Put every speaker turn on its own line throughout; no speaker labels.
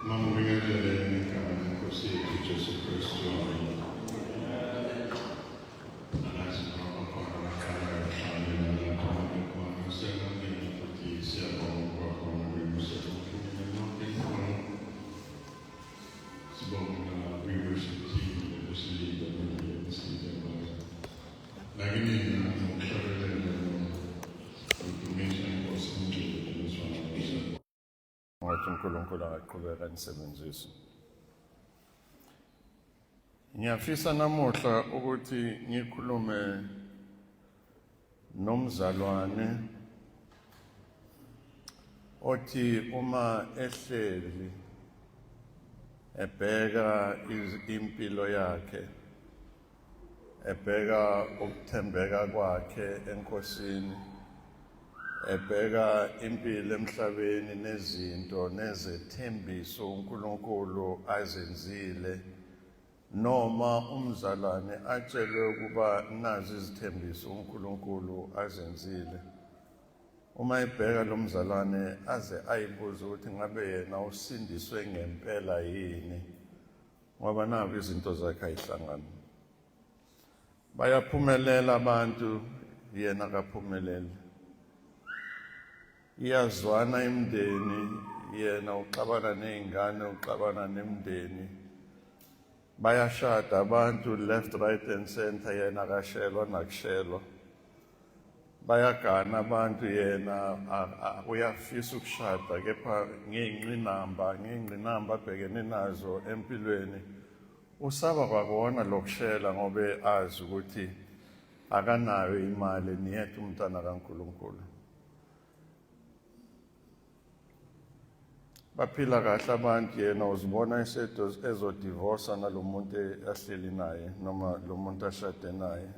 Mangibingelele ngegama leNkosi yethu Jesu Kristu. Amen. Angazi noma bakhona abaqalayo ukuhlanganyela lapha bekhona. Siyamukela futhi siyabonga ukuba khona kwenu. Siyabonga nonke nikhona. Sibonga nakwi-worship team nokusilida nendlela esilida ngayo. Nakinina ngokuhlabelela nokudumisa iNkosi umculo odunyiswa ngawo.
Ngathi uNkulunkulu angaqhubeka anisebenzise. Ngiyafisa namuhla ukuthi ngikhulume nomzalwane othi uma ehleli ebheka impilo yakhe, ebheka ukuthembeka kwakhe eNkosini, ebheka impilo emhlabeni nezinto nezethembiso uNkulunkulu azenzile, noma umzalwane atshelwe ukuba nazi izithembiso uNkulunkulu azenzile, uma ebheka lo mzalwane aze ayibuze ukuthi ngabe yena usindiswe ngempela yini, ngoba naku izinto zakhe ayihlangani. Bayaphumelela abantu, yena akaphumeleli. Iyazwana imindeni, yena uxabana nezingane, uxabana nemindeni. Bayashada abantu left, right and center, yena akashelwa nakushelwa. Bayagana abantu, yena uyafisa ukushada, kepha ngey'ngqinamba abhekene nazo empilweni usaba kwakona lokushela ngoba azi ukuthi akanayo imali niyethu umntana kaNkulunkulu. Baphila kahle abantu, yena uzibona ezodivorsa nalomuntu ahleli naye noma lo muntu ashade naye.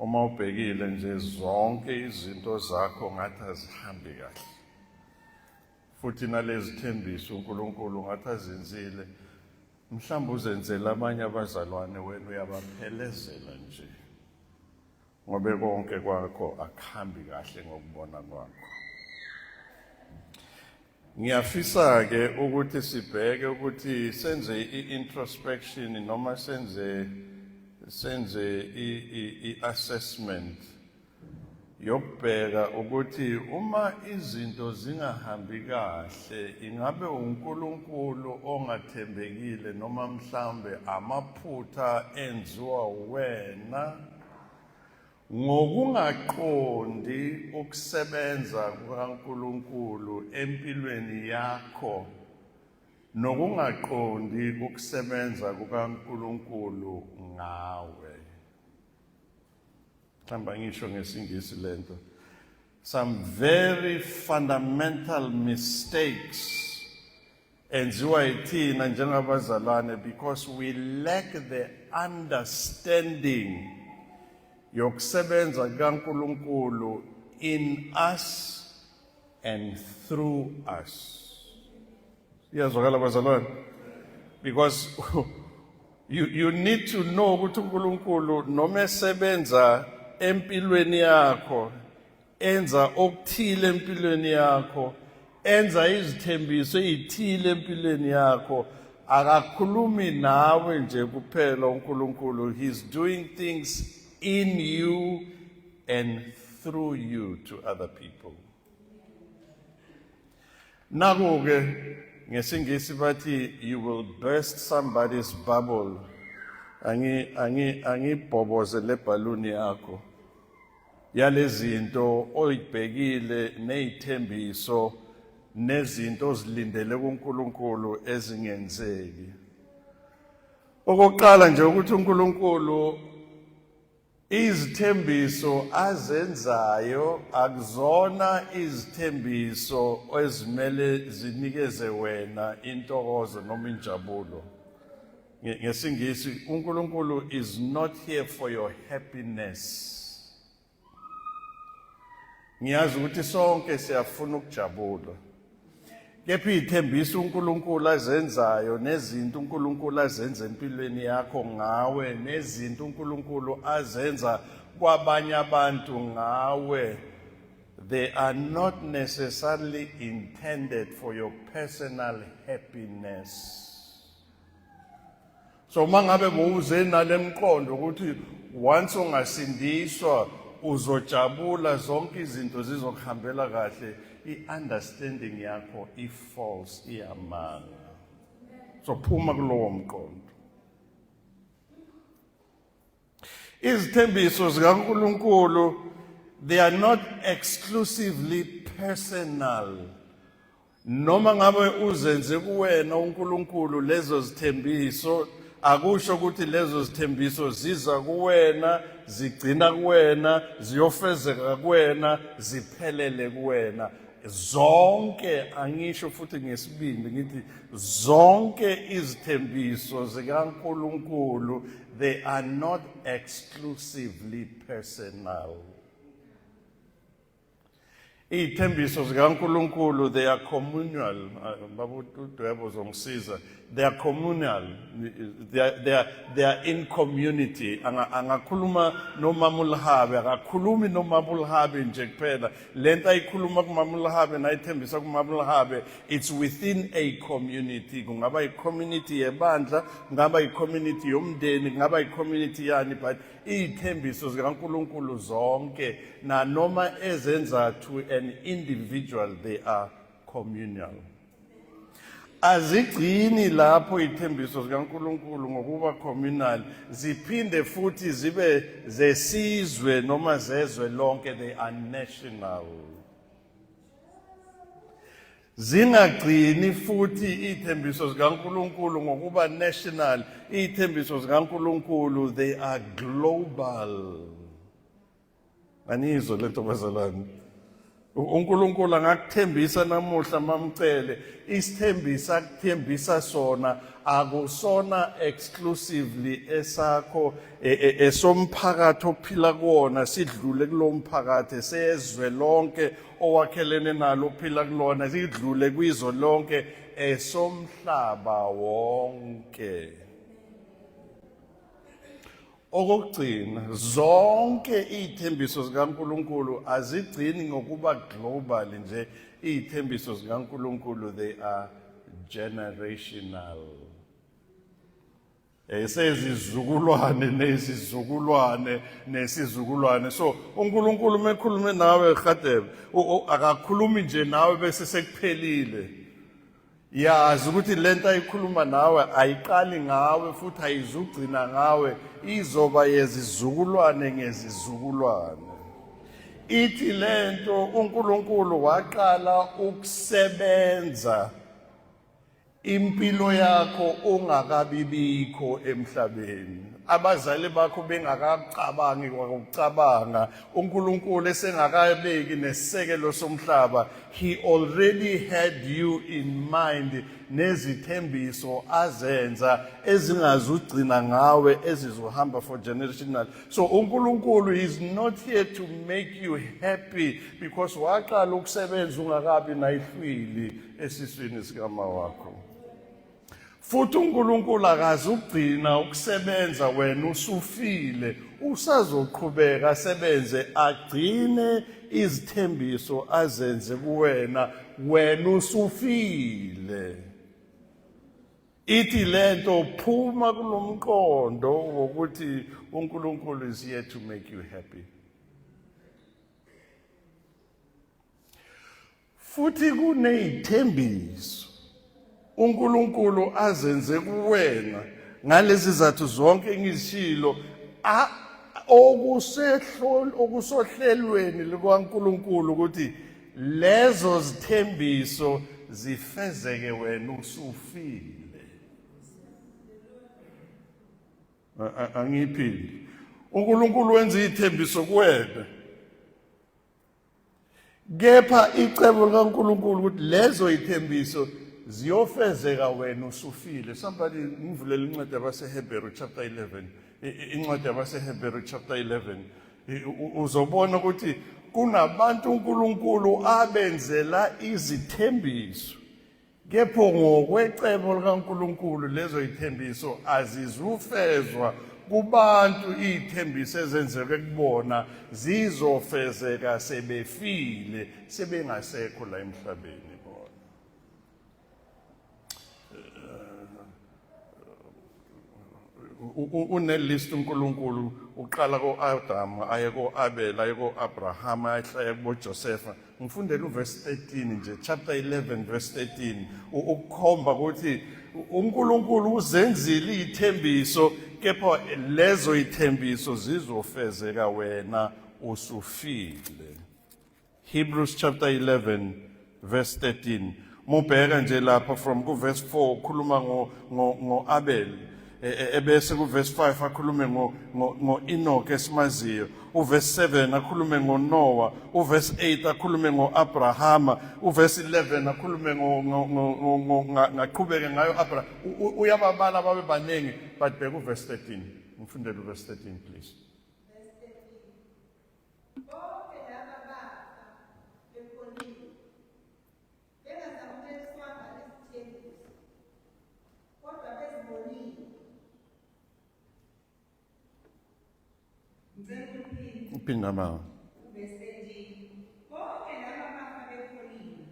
Uma ubhekile nje zonke izinto zakho ngathi azihambi kahle, futhi nalezi thembiso uNkulunkulu ngathi azenzile mhlawumbe uzenzela abanye abazalwane, wena uyabaphelezela nje, ngoba konke kwakho akuhambi kahle ngokubona kwakho. Ngiyafisa ke ukuthi sibheke ukuthi senze i-introspection noma senze i-assessment yokubheka ukuthi uma izinto zingahambi kahle, ingabe uNkulunkulu ongathembekile noma mhlambe amaphutha enziwa wena ngokungaqondi ukusebenza kukaNkulunkulu empilweni yakho nokungaqondi ukusebenza kukaNkulunkulu ngawe. Mhlawumbe angisho ngesiNgisi lento. Some very fundamental mistakes enziwa yithina njengabazalwane because we lack the understanding yokusebenza kukaNkulunkulu in us and through us. Iyazwakala bazalwane? Because you need to know ukuthi uNkulunkulu noma esebenza empilweni yakho, enza okuthile empilweni yakho, enza izithembiso ezithile empilweni yakho, akakhulumi nawe nje kuphela uNkulunkulu. He's doing things in you and through you to other people. Naku-ke ngesiNgisi bathi you will burst somebody's bubble. Angibhoboze le bhaluni yakho yalezinto oyibhekile nezithembiso nezinto ozilindele kuNkulunkulu ezingenzeki. Okokuqala nje ukuthi uNkulunkulu izithembiso azenzayo akuzona izithembiso ezimele zinikeze wena intokozo noma injabulo. NgesiNgisi uNkulunkulu is not here for your happiness. Ngiyazi ukuthi sonke siyafuna ukujabula, kepha iy'thembiso uNkulunkulu azenzayo nezinto uNkulunkulu azenza empilweni yakho ngawe nezinto uNkulunkulu azenza kwabanye abantu ngawe, they are not necessarily intended for your personal happiness. So uma ngabe bowuze nalemqondo ukuthi once ungasindiswa uzojabula, zonke izinto zizokuhambela kahle, i-understanding yakho i-false, iyamanga. So phuma kulowo mqondo. Izithembiso zikaNkulunkulu, they are not exclusively personal. Noma ngabe uzenze kuwena uNkulunkulu lezo zithembiso, akusho ukuthi lezo zithembiso ziza kuwena, zigcina kuwena, ziyofezeka kuwena, ziphelele kuwena zonke. Angisho futhi ngesibindi ngithi zonke izithembiso zikaNkulunkulu, they are not exclusively personal. Iy'thembiso zikaNkulunkulu, they are communal. Baba uDwebo uzongisiza. They are communal, they are in community. Angakhuluma nomama uLihabe, akakhulumi nomama uLihabe nje kuphela. Lento ayikhuluma kumama uLihabe nayithembisa kumama uLihabe, it's within a community. Kungaba i-community yebandla, kungaba i-community yomndeni, kungaba i-community yani, but iy'thembiso zikaNkulunkulu zonke, nanoma ezenza to an individual, they are communal. Azigcini lapho iy'thembiso zikaNkulunkulu ngokuba communal, ziphinde futhi zibe zesizwe noma zezwe lonke, they are national. Zingagcini futhi iy'thembiso zikaNkulunkulu ngokuba national, iy'thembiso zikaNkulunkulu, they are global. Anizwa lento, bazalwane? UNkulunkulu angakuthembisa namuhla, mamcele, isithembiso akuthembisa sona akusona exclusively esakho, esomphakathi ophila kuwona, sidlule kulowo mphakathi, sezwe lonke owakhelene nalo ophila kulona, sidlule kwizwe lonke, esomhlaba wonke. Okokugcina, zonke iy'thembiso zikaNkulunkulu azigcini ngokuba global nje, iy'thembiso zikaNkulunkulu, they are generational. Sezizukulwane nezizukulwane nesizukulwane. So uNkulunkulu uma ekhulume nawe, Khadebe, akakhulumi nje nawe bese sekuphelile. Yazi ukuthi lento ayikhuluma nawe ayiqali ngawe futhi ayizugcina ngawe, izoba yezizukulwane ngezizukulwane. Ithi lento uNkulunkulu waqala ukusebenza impilo yakho ungakabibikho emhlabeni, abazali bakho bengakacabangi kwakucabanga, uNkulunkulu esengakabeki nesisekelo somhlaba, he already had you in mind nezithembiso azenza ezingazugcina ngawe, ezizohamba for generational. So uNkulunkulu is not here to make you happy because waqala ukusebenza ungakabi nayihlwili esiswini sikama wakho. Futhi uNkulunkulu akazi ukugcina ukusebenza wena usufile, usazoqhubeka asebenze, agcine izithembiso azenze kuwena wena usufile. Ithi lento, phuma kulomqondo wokuthi uNkulunkulu is here to make you happy. Futhi kuney'thembiso uNkulunkulu azenze kuwena ngalezi zathu zonke engizishilo, okusohlelweni likaNkulunkulu ukuthi lezo zithembiso zifezeke wena usufile. Angiyiphindi. uNkulunkulu wenza iy'thembiso kuwena, kepha icebo likaNkulunkulu ukuthi lezo ithembiso ziyofezeka wena usufile. Somebody ngivulele incwadi yabaseHebheru chapter 11. Incwadi yabaseHebheru chapter 11, uzobona ukuthi kunabantu uNkulunkulu abenzela izithembiso, kepha ngokwecebo likaNkulunkulu lezo yithembiso azizufezwa. Kubantu iy'thembiso ezenzeke kubona zizofezeka sebefile, sebengasekho la emhlabeni bona. Une-list uNkulunkulu, uqala ko-Adamu aye ko-Abel aye ko-Abrahama aye kuboJosefa. Ngifundele uverse 13 nje, chapter 11 verse 13, ukukhomba ukuthi uNkulunkulu uzenzile izithembiso, kepha lezo izithembiso zizofezeka wena usufile. Hebrews chapter 11 verse 13. Mubheka nje lapha from ku verse 4 ukhuluma ngo ngo Abel, ebese ku verse 5 akhulume ngo ngo Enoch esimaziyo, uverse 7 akhulume ngo Noah, uverse 8 akhulume ngo Abrahama, uverse 11 akhulume ngo ngo ngaqhubeke ngayo Abraham. Uyababala babe baningi, but bheka uverse 13. Ngifundele uverse 13 please.
Bonke laba bafa bekholiwe, bengasamukeliswanga izithembiso, kodwa bezibonile. Ngicela ukuphinda.
Uphinda mama.
Verse 13. Bonke laba bafa bekholiwe,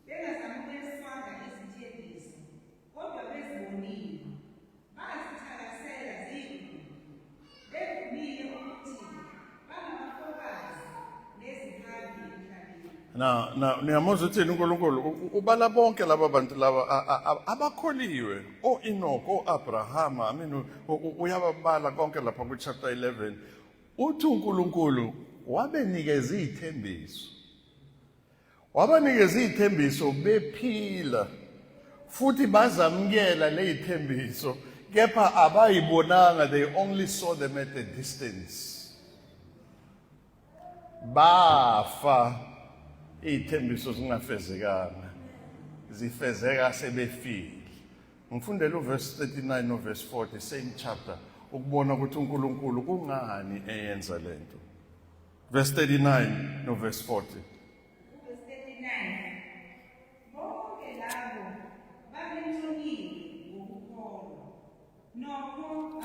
bengasamukeliswanga izithembiso, kodwa bezibonile. Bazithakasela ziyigugu, bevumile ukuthi bangabafokazi nezihambi emhlabeni.
Na niyamuzwa uthini uNkulunkulu? Ubala bonke laba bantu laba abakholiwe, o-Enoch, o-Abrahama, I mean, uyababala konke lapha ku-chapter 11. Uthi uNkulunkulu wabenikeza izithembiso. Wabanikeza izithembiso bephila, futhi bazamukela lezithembiso, kepha abayibonanga, they only saw them at a distance. Bafa izithembiso zingafezekanga, zifezeka sebefile. Ngifundele uverse 39 noverse 40, same chapter, ukubona ukuthi uNkulunkulu kungani eyenza lento. Verse 39 no verse 40.
Verse 39. Bonke labo babenconyile ngokukholwa, nokho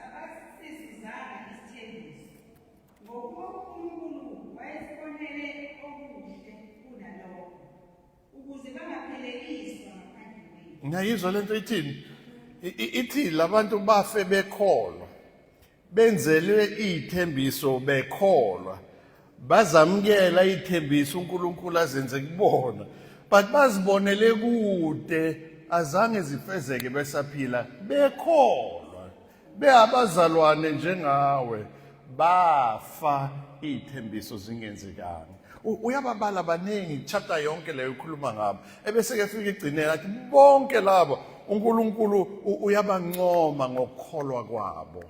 abasizuzanga isithembiso, ngokuba uNkulunkulu wayesibonele okuhle kunalokho, ukuze bangapheleliswa ngaphandle kwethu.
Ngiyayizwa lento ithini? Ithi labantu bafe bekholwa. Benzelwe iy'thembiso bekholwa, bazamukela iy'thembiso uNkulunkulu azenze kubona, but bazibonele kude, azange zifezeke besaphila bekholwa, beabazalwane njengawe, bafa iy'thembiso zingenzekanga. Uyababala baningi, chapter yonke leyo ikhuluma ngabo, ebese ke fika igcinela athi bonke labo uNkulunkulu uyabancoma ngokukholwa kwabo,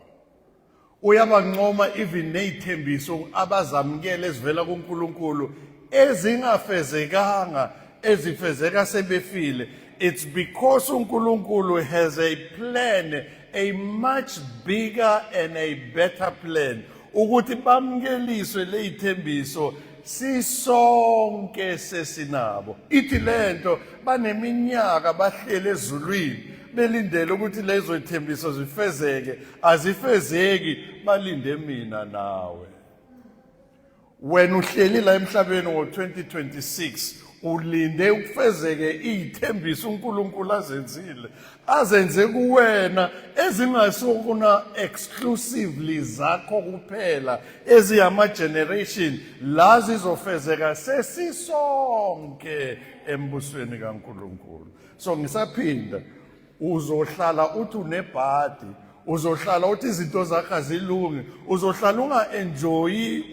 uyabancoma even nezithembiso abazamukele ezivela kuNkulunkulu ezingafezekanga, ezifezeka sebefile. It's because uNkulunkulu has a plan, a much bigger and a better plan, ukuthi bamukeliswe leyithembiso sisonke sesinabo. Ithi lento baneminyaka bahlele ezulwini belindele ukuthi lezo ithembiso zifezeke, azifezeki, balinde mina nawe. Wena uhleli la emhlabeni ngo-2026 ulinde ukufezeke iy'thembiso uNkulunkulu azenzile, azenze kuwena, ezingasokuna exclusively zakho kuphela, eziyama-generation la zizofezeka sesisonke embusweni kaNkulunkulu. So ngisaphinda, uzohlala uthi unebhadi, uzohlala uthi izinto zakho azilungi, uzohlala unga-enjoyi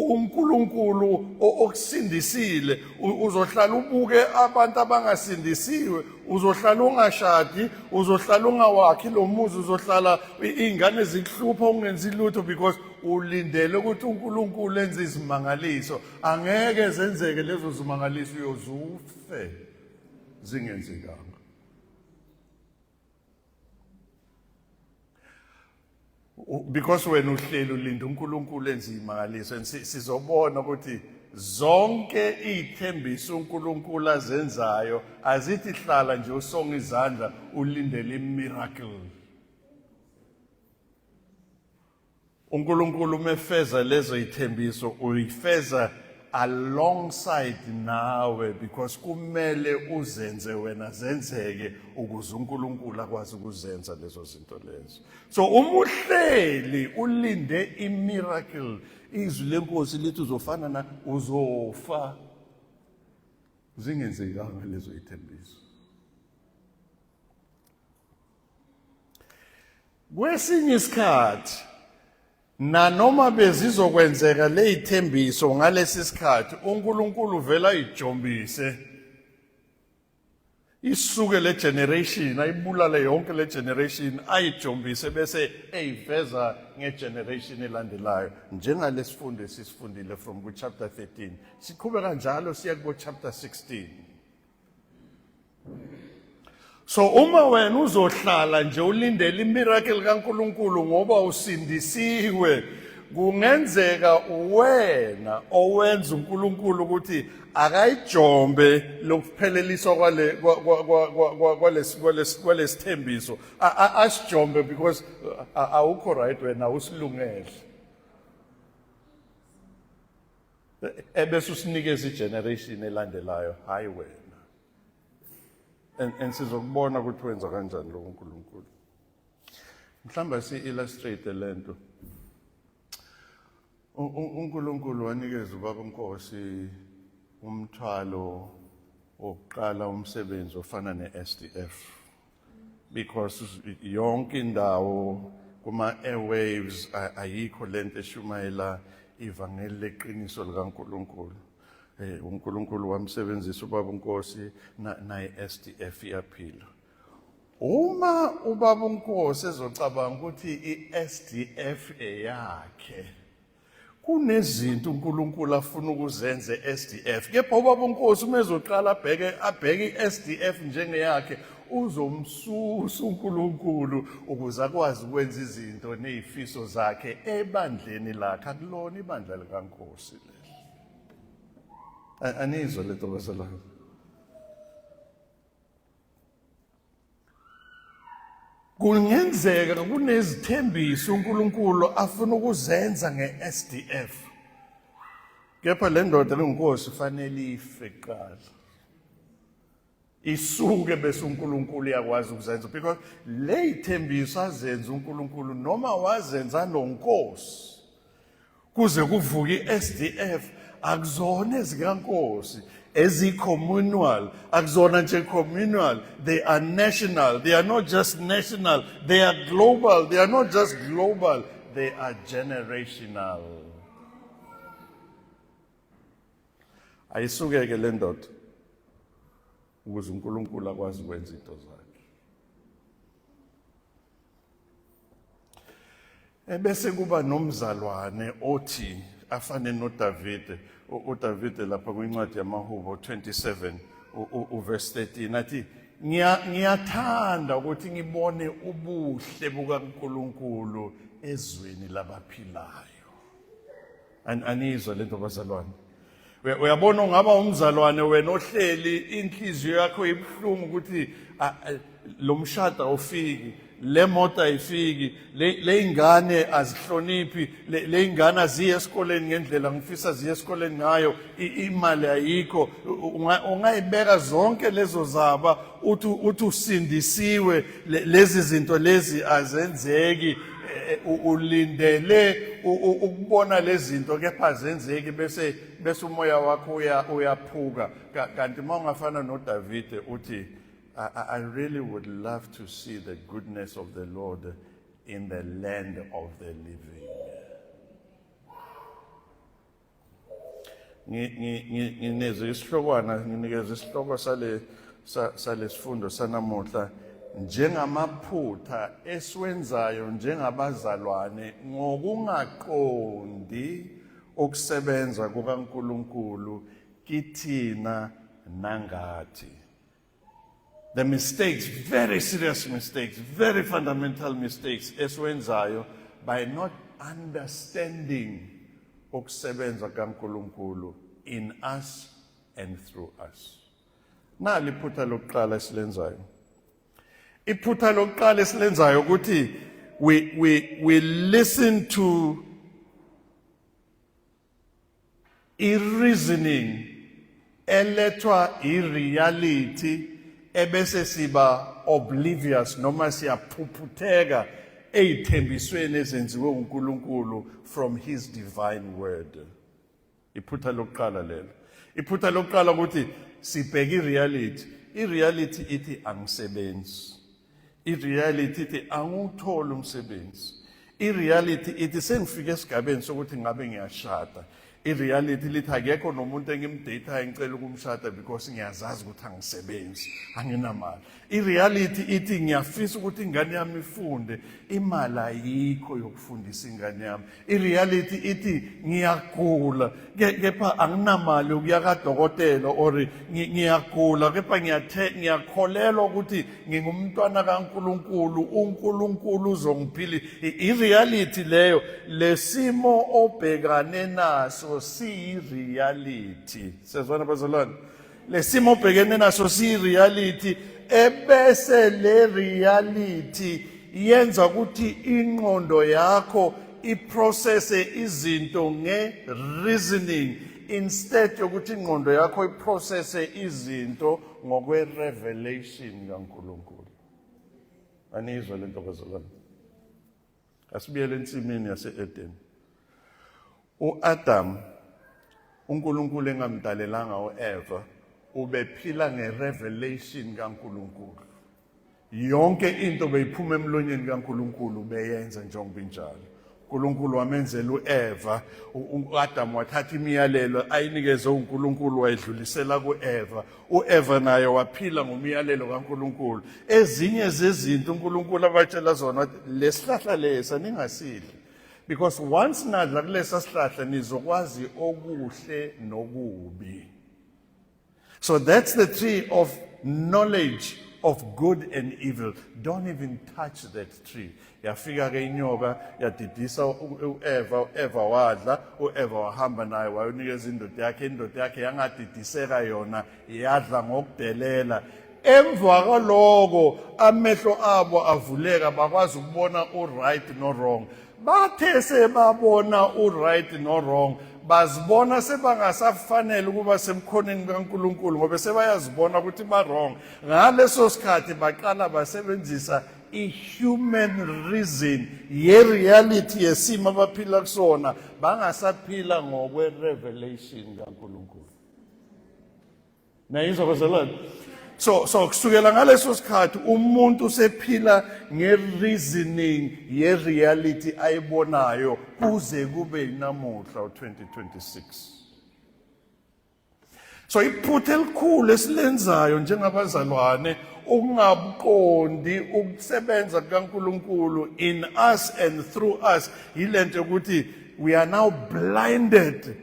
uNkulunkulu okusindisile, uzohlala ubuke abantu abangasindisiwe, uzohlala ungashadi, uzohlala ungawakhi lo muzi, uzohlala iy'ngane zikuhlupha ungenzi lutho, because ulindele ukuthi uNkulunkulu enze izimangaliso. Angeke zenzeke lezo zimangaliso, uyozufe zingenzekanga. Because wena uhleli ulinda uNkulunkulu enze imangaliso, and sizobona ukuthi zonke iy'thembiso uNkulunkulu azenzayo azithi hlala nje usonga izandla ulindele imiracle. uNkulunkulu umefeza lezo ithembiso uyifeza alongside nawe, because kumele uzenze wena zenzeke ukuze uNkulunkulu akwazi ukuzenza lezo zinto lezo. So uma uhleli ulinde imiracle, izwi lenkosi lithi uzofana na uzofa zingenzekanga lezo ithembiso. Kwesinye isikhathi nanoma bezizokwenzeka leyithembiso ngalesi sikhathi, uNkulunkulu vela ayijombise isuke le generation, ayibulale yonke le generation, ayijombise bese eyiveza ngegeneration elandelayo, njengalesifundo esisifundile from ku chapter 13 siqhubeka njalo siya ku chapter 16. So uma wena uzohlala nje ulindele imiracle kaNkuluNkulu ngoba usindisiwe, kungenzeka wena owenza uNkulunkulu ukuthi akayijombe lokupheleliswa kwale kwalesithembiso, asijombe because awukho right wena, usilungele, ebese usinikeza igeneration elandelayo, hayi wena. And sizokubona ukuthi wenza kanjani lo uNkulunkulu. Mhlawumbe si-illustrate lento. UNkulunkulu wanikeza ubaba uNkosi umthwalo wokuqala umsebenzi ofana ne-SDF, because yonke indawo kuma airwaves ayikho lento eshumayela ivangeli leqiniso likaNkulunkulu. UNkulunkulu wamsebenzisa ubaba uNkosi, naye SDF iyaphila. Uma ubaba uNkosi ezocabanga ukuthi iSDF eyakhe, kunezinto uNkulunkulu afuna ukuzenza eSDF, kepha ubaba uNkosi uma ezoqala abheke iSDF njengeyakhe, uzomsusa uNkulunkulu ukuze akwazi ukwenza izinto nezifiso zakhe ebandleni lakhe. Akulona ibandla likaNkosi leli. Anizwa lento bazalwane? Kungenzeka kunezithembiso uNkulunkulu afuna ukuzenza ngeSDF, kepha le ndoda lenguNkosi fanele ife kuqala, isuke, bese uNkulunkulu uyakwazi ukuzenza, because le ithembiso azenza uNkulunkulu noma wazenza noNkosi kuze kuvuke i-SDF akuzona ezikaNkosi ezi-communal, akuzona nje communal, they are national. They are not just national, they are global. They are not just global, they are generational. Ayisukeke le ndoda ukuze uNkulunkulu akwazi ukwenza into zakhe. Ebese kuba nomzalwane othi afane noDavide. UDavide lapha kwincwadi yamaHubo 27 uverse 13 athi, ngiyathanda ukuthi ngibone ubuhle bukaNkulunkulu ezweni labaphilayo. Anizwa lento bazalwane? Uyabona, ungaba umzalwane wena ohleli inhliziyo yakho ibuhlungu ukuthi lo mshado awufiki, le moto ayifiki, le ingane azihloniphi, le ingane aziye esikoleni ngendlela ngifisa ziye esikoleni ngayo, imali ayikho. Ungayibeka zonke lezo zaba, uthi usindisiwe, lezi zinto lezi azenzeki. Ulindele ukubona lezi zinto kepha azenzeki, bese umoya wakho uyaphuka. Kanti uma ungafana noDavide uthi, I really would love to see the goodness of the Lord in the land of the living. Ngineze isihlokwana, nginikeza isihloko sale salesifundo sanamuhla, njengamaphutha esiwenzayo njengabazalwane ngokungaqondi ukusebenza kukaNkulunkulu kithina nangathi. The mistakes, very serious mistakes, very fundamental mistakes esiwenzayo by not understanding ukusebenza kaNkulunkulu in us and through us. Nali iphutha lokuqala esilenzayo. Iphutha lokuqala esilenzayo ukuthi We listen to i-reasoning elethwa i-reality, ebese siba oblivious noma siyaphuphutheka eyithembisweni ezenziwe uNkulunkulu from his divine word. Iphutha lokuqala lelo. Iphutha lokuqala ukuthi sibheke i-reality. I-reality ithi angisebenzi. I-reality ithi angiwutholi umsebenzi. I-reality ithi sengifike esigabeni sokuthi ngabe ngiyashada. I-reality lithi akekho nomuntu engimdate ngicela ukumshada because ngiyazazi ukuthi angisebenzi, anginamali. I-reality ithi ngiyafisa ukuthi ingane yami ifunde, imali ayikho yokufundisa ingane yami. I-reality ithi ngiyagula, kepha anginamali yokuya kadokotela, or ngiyagula kepha ngiyakholelwa ukuthi ngingumntwana kaNkulunkulu, uNkulunkulu uzongiphilisa. I-reality leyo, lesimo obhekane naso siyi-reality. Sezwana bazalwane? Lesimo obhekene naso siyi-reality, ebese le reality yenza ukuthi ingqondo yakho iprocesse izinto nge-reasoning instead yokuthi ingqondo yakho iprocesse izinto ngokwe-revelation kaNkulunkulu. Aniyizwa le nto bazalwane? Asibuyele ensimini yase-Eden. U-Adam, uNkulunkulu engamdalelanga u-Eva, ubephila nge-revelation kaNkulunkulu. Yonke into beyiphuma emlonyeni kaNkulunkulu, beyenza njengoba injalo. uNkulunkulu wamenzela uEva, uAdam wathatha imiyalelo ayinikeze uNkulunkulu wayidlulisela kuEva. UEva naye waphila ngomyalelo kaNkulunkulu. Ezinye zezinto uNkulunkulu abatshela zona, wathi lesihlahla lesa ningasidli, because once nadla kulesa sihlahla nizokwazi okuhle nokubi. So that's the tree of knowledge of good and evil. Don't even touch that tree. Yafika ke inyoka, yadidisa uEva, uEva wadla, uEva wahamba naye wayonikeza indoda yakhe, indoda yakhe yangadidiseka yona, yadla ngokudelela. Emva kwaloko amehlo abo avuleka, bakwazi ukubona u-right no-wrong. Bathe sebabona u-right no-wrong, bazibona sebangasafanele ukuba sebukhoneni bukaNkulunkulu ngoba sebayazibona ukuthi ba-wrong. Ngaleso sikhathi baqala basebenzisa i-human reason ye-reality yesimo abaphila kusona, bangasaphila ngokwe-revelation kaNkulunkulu. Nayizwa bazalwane? So kusukela ngaleso sikhathi umuntu usephila nge-reasoning ye-reality ayibonayo kuze kube namuhla u-2026. So iphutha elikhulu esilenzayo njengabazalwane ukungabuqondi ukusebenza kukaNkulunkulu in us and through us, yilento yokuthi we are now blinded.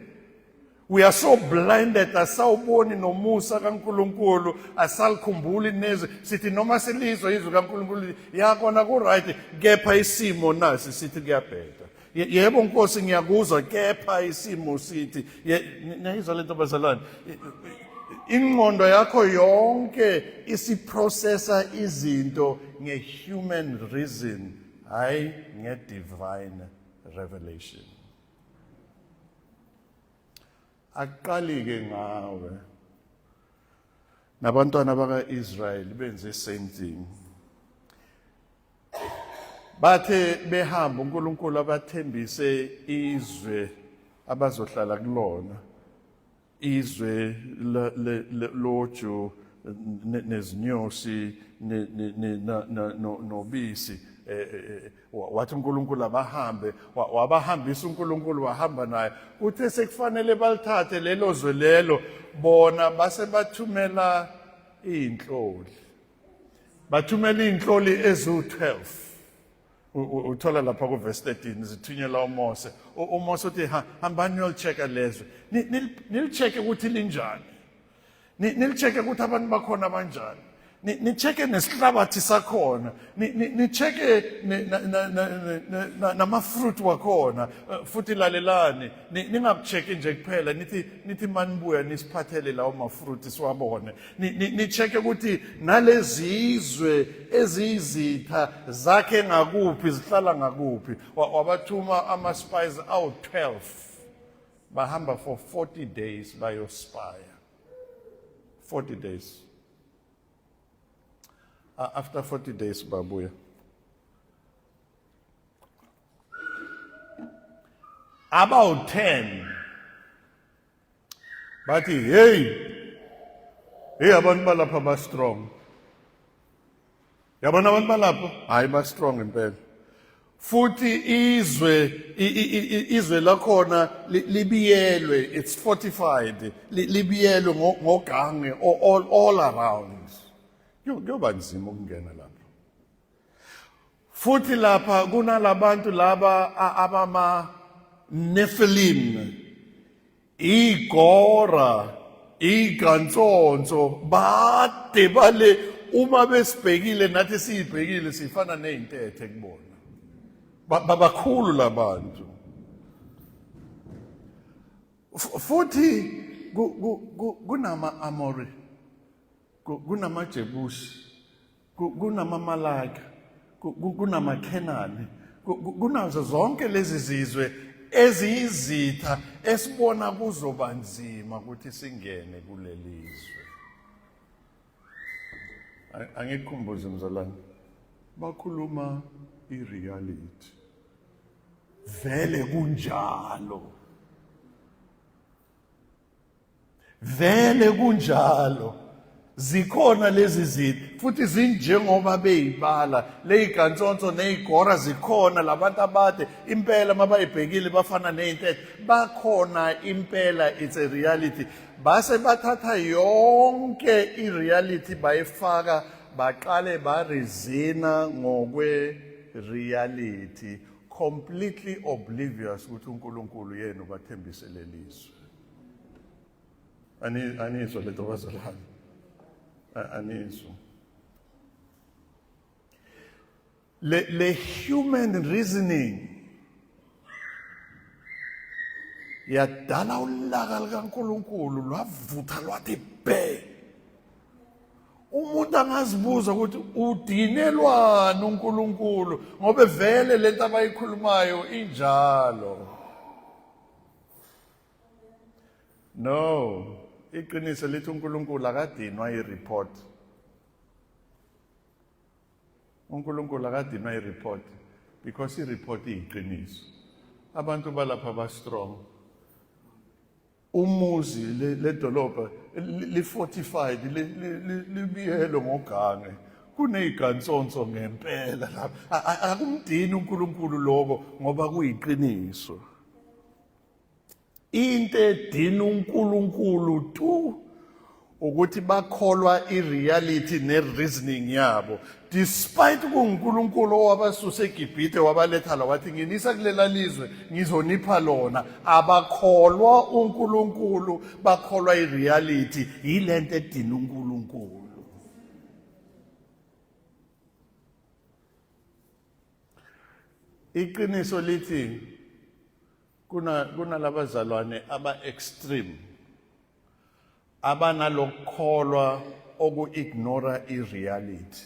We are so blinded, asawuboni nomusa kaNkulunkulu, asalikhumbuli nezwi. Sithi noma silizwe izwi kaNkulunkulu, yakona ku-right, kepha isimo nasi sithi kuyabheda. Yebo Nkosi, ngiyakuzwa, kepha isimo sithi. Niyayizwa lento bazalwane? Ingqondo yakho yonke isiprocessa izinto nge-human reason, hayi nge-divine revelation. Akuqali-ke ngawe, nabantwana baka-Israyeli benze same thing. Bathe behamba, uNkulunkulu abathembise izwe abazohlala kulona, izwe loju nezinyosi nobisi. Wathi uNkulunkulu abahambe, wabahambisa uNkulunkulu, wahamba naye. Kuthe sekufanele balithathe lelo zwe lelo, bona base bathumela iy'nhloli, bathumela iy'nhloli eziwu-12. Uthola lapha kuverse 13, zithunyelwa uMose. UMose uthi, hambani niyolichecka lezwe, nilichecke ukuthi linjani, nilichecke ukuthi abantu bakhona banjani. Ni-check-e nesihlabathi sakhona, ni-check-e nama-fruit wakhona. Futhi lalelani, ningaku-check-i nje kuphela, nithi manibuya nisiphathele lawo ma-fruit siwabone. Ni-check-e ukuthi nalezizwe eziyizitha zakhe ngakuphi, zihlala ngakuphi. Wabathuma ama-spies awu-12, bahamba for 40 days bayospaya. 40 days. After 40 days babuya. About 10 bathi, hey, hey, abantu balapha ba strong. Yabona abantu balapha, hayi, ba strong impela. Futhi izwe lakhona libiyelwe, it's fortified, libiyelwe ngogange all around. Kuyoba nzima ukungena lapho. Futhi lapha kunalabantu laba abama Nephilim, igora, igantsonso, bade bale. Uma besibhekile nathi siyibhekile, sifana nezintethe kubona. Babakhulu labantu. Futhi kunama Amori, kunamaJebusi, kunamaMalaka, kunamaKhenani, kunazo zonke lezi zizwe eziyizitha esibona kuzoba nzima ukuthi singene kulelizwe. Angikukhumbuze mzalwane, bakhuluma i-reality, vele kunjalo, vele kunjalo, zikhona lezi zinto futhi zinjengoba beyibala leyigantsonso neyigora zikhona. Labantu abade impela mabayibhekile bafana nezintethe, bakhona impela, it's a reality. Base bathatha yonke i-reality bayifaka, baqale ba-reason-a ngokwe reality, completely oblivious ukuthi uNkulunkulu yena ubathembise lelizwe. Anizwa lento bazalwane? Anizwa le human reasoning yadala ulaka likaNkulunkulu lwavutha lwathi bhe. Umuntu angazibuza ukuthi udinelwani uNkulunkulu, ngoba vele lento abayikhulumayo injalo. No, iqiniso lithi uNkulunkulu akadinwa i-report. uNkulunkulu akadinwa i-report because i-report iyiqiniso. Abantu balapha ba-strong, umuzi ledolobha li-fortified, libiyelwe ngogange, kuneyigansonso ngempela lapha. Akumdini uNkulunkulu lokho ngoba kuyiqiniso. Into edina uNkulunkulu tu ukuthi bakholwa i-reality ne-reasoning yabo, despite kunguNkulunkulu owabasusa eGibhithe wabaletha la, wathi nginisa kulela lizwe, ngizonipha lona. Abakholwa uNkulunkulu, bakholwa i-reality. Yilento edina uNkulunkulu. Iqiniso lithi kunalabazalwane aba extreme, abanalokukholwa oku-ignora i-reality.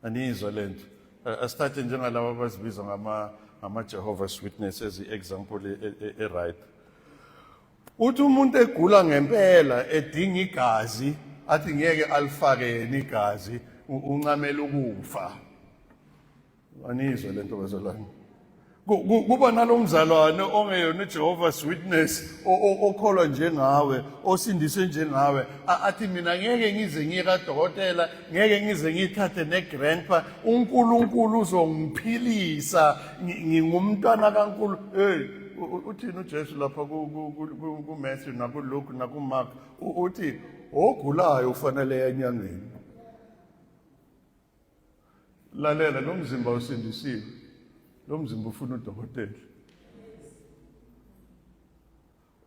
Aniyizwa lento? Asithathe njengalabo abazibiza ngama-Jehovah's Witness as i-example e-right. Uthi umuntu egula ngempela edinga igazi, athi ngeke alifake yena igazi, uncamela ukufa. Anizwe lento bazalwane? Kuba nalomzalwane ongeyona uJehovah's Witness, okholwa njengawe, osindiswe njengawe, athi mina ngeke ngize ngiye kadokotela, ngeke ngize ngithathe negrandpa, uNkulunkulu uzongiphilisa, ngingumntwana kaNkulu. Hey, uthini uJesu lapha kuMatthew nakuLuke nakuMark? Uthi ogulayo ufanele enyangeni. Lalela, lo mzimba usindisiwe, lo mzimba ufuna udokotela.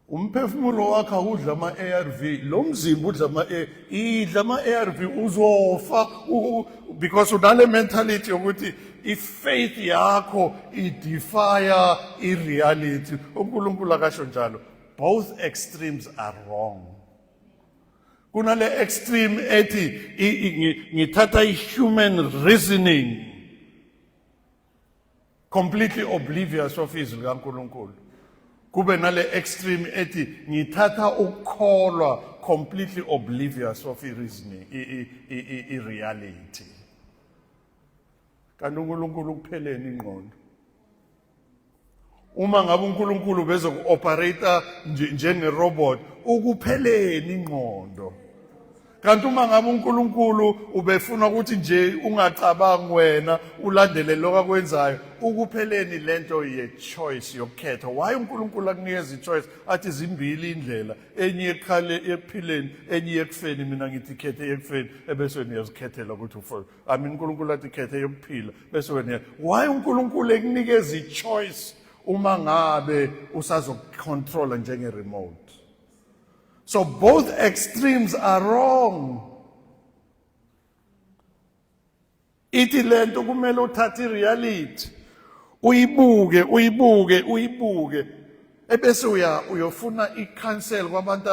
Umphefumulo wakho awudla ama-ARV, lo mzimba udla ama idla ama-ARV uzofa because unale mentality yokuthi i-faith yakho idefya i-reality. UNkulunkulu akasho njalo. Both extremes are wrong. Kunale extreme ethi ngithatha i-human reasoning completely oblivious of izwi likaNkulunkulu, kube nale extreme ethi ngithatha ukukholwa completely oblivious of i-reasoning, i-reality. Kanti uNkulunkulu ukupheleni ingqondo. Uma ngabe uNkulunkulu bezoku-operate njenge-robot, ukupheleni ingqondo. Kanti uma ngabe uNkulunkulu ubefuna ukuthi nje ungacabangi wena, ulandele lokho akwenzayo, ukupheleni lento ye-choice yokukhetha. Why uNkulunkulu akunikeza i-choice, athi zimbili indlela, enye ekhale ekuphileni, enye ekufeni, mina ngithi khethe ekufeni, ebese wena uyazikhethela ukuthi ufuna. I mean, uNkulunkulu athi khethe yokuphila, bese wena, why uNkulunkulu ekunikeza i-choice uma ngabe usazokucontrola njenge-remote? So both extremes are wrong. Ithi lento kumele uthathe i-reality, uyibuke, uyibuke, uyibuke, ebese uya uyofuna i-counsel kwabantu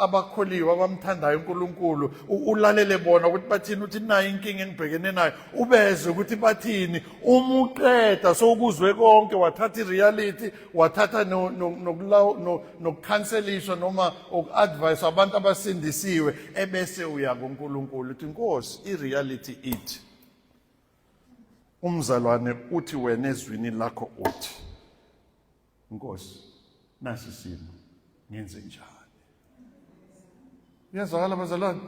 abakholiwe abamthandayo uNkulunkulu, ulalele bona ukuthi bathini, uthi nayo inkinga engibhekene nayo, ubeze ukuthi bathini. Uma uqeda sowukuzwe konke, wathatha i-reality, wathatha nokukhanseliswa noma uku-advise abantu abasindisiwe, ebese uya kuNkulunkulu uthi, Nkosi, i-reality ithi, umzalwane uthi, wena ezwini lakho uthi, Nkosi, nasi isimo, ngenze njani? Iyazwakala bazalwane?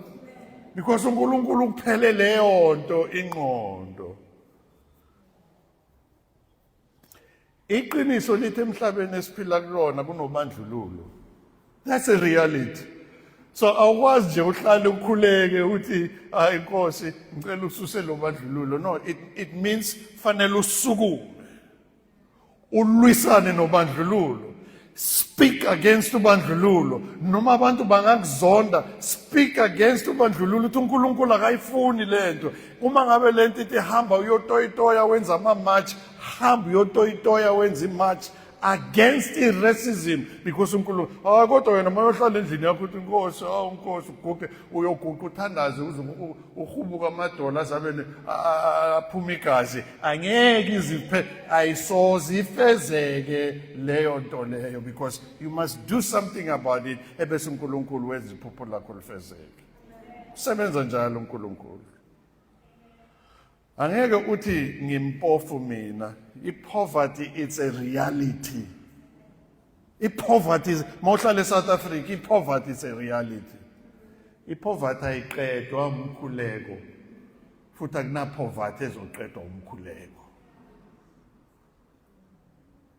Because uNkulunkulu kuphele leyo nto ingqondo. Iqiniso lithi emhlabeni esiphila kulona kunobandlululo. That's a reality. So awukwazi nje uhlale ukhuleke uthi, hayi Nkosi, ngicela ususe lo bandlululo. No, it means fanele usukume, ulwisane nobandlululo. Speak against ubandlululo, noma abantu bangakuzonda. Speak against ubandlululo, uthi uNkulunkulu akayifuni lento. Uma ngabe lento ithi hamba uyotoyitoya wenza ama-march, hamba uyotoyitoya wenza i-march against i-racism, because uNkulunkulu hayi. Kodwa wena uma uyohlala endlini yakho uthi, Nkosi, awu Nkosi, uguqe, uyoguqa uthandaze uze uhubuka amadola azabe aphuma igazi, angeke iziphe, ayisoze ifezeke leyo nto leyo, because you must do something about it, ebese uNkulunkulu wenza iphupho lakho lifezeke. Usebenza njalo uNkulunkulu. Angeke uthi ngimpofu mina. I-poverty, it's a reality. I-poverty, mawuhlala eSouth Africa, i-poverty is a reality. I-poverty ayiqedwa umkhuleko, futhi akuna-poverty ezoqedwa umkhuleko.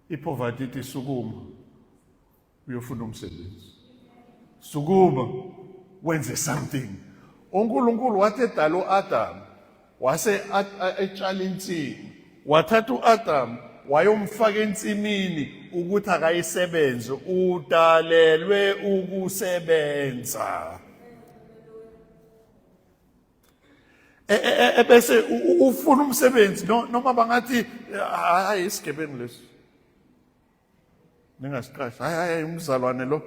I-poverty ithi sukuma uyofuna umsebenzi, sukuma wenze something. UNkulunkulu wathi edala uAdam, wase etshala insimi, wathatha uAdam wayomfaka ensimini ukuthi akayisebenze. Udalelwe ukusebenza. Ebese ufuna umsebenzi, noma bangathi, hayi, isigebengu lesi, ningasiqashi, hayi, hayi, umzalwane lo,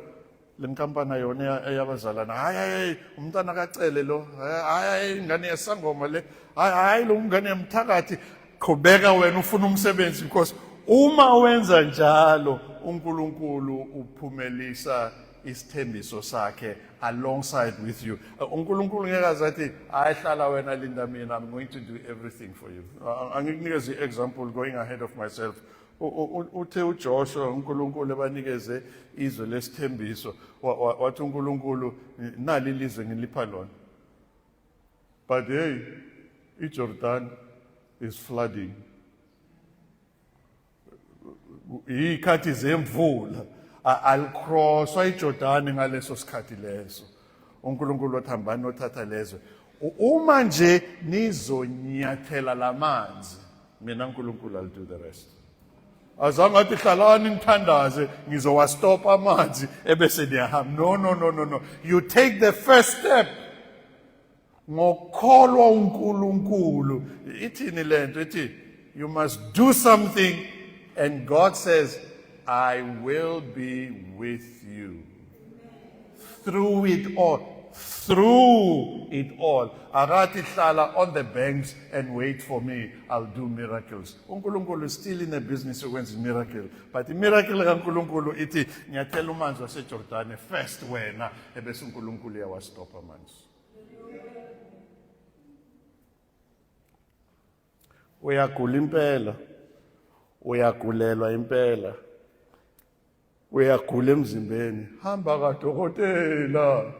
le nkampani yona eyabazalwane, hayi, hayi, umntwana kacele lo, hayi, hayi, ingane yesangoma le, hayi, hayi, lo ngane yemthakathi. Qhubeka wena ufuna umsebenzi, because uma wenza njalo uNkulunkulu uphumelisa isithembiso sakhe alongside with you. UNkulunkulu ngeke aze athi, hayi, hlala wena, linda mina, I'm going to do everything for you. Angikunikeze i-example, going ahead of myself. Uthe uJoshua, uNkulunkulu ebanikeze izwe lesithembiso, wathi uNkulunkulu, nali ilizwe ngilipha lona, but hey, iJordan is flooding, ikhathi zemvula, alicrosswa iJordani ngaleso sikhathi leso. uNkulunkulu wathi, hambani othatha lezwe, uma nje nizonyathela lamanzi, mina uNkulunkulu I'll do the rest. Azange athi hlalani nithandaze ngizowastopa amanzi ebese niyahamba. No, no, no, no, no. You take the first step. Ngokukholwa uNkulunkulu. Ithini lento? Ithi you must do something and God says I will be with you. Through it all. Through it all. Akathi hlala on the banks and wait for me. I'll do miracles. UNkulunkulu is still in the business yokwenza miracle. But imiracle kaNkulunkulu ithi ngiyathela umanzi waseJordani first wena ebese uNkulunkulu uyawastopha amanzi. Uyagula impela. Uyagulelwa impela. Uyagula emzimbeni. Hamba kadokotela.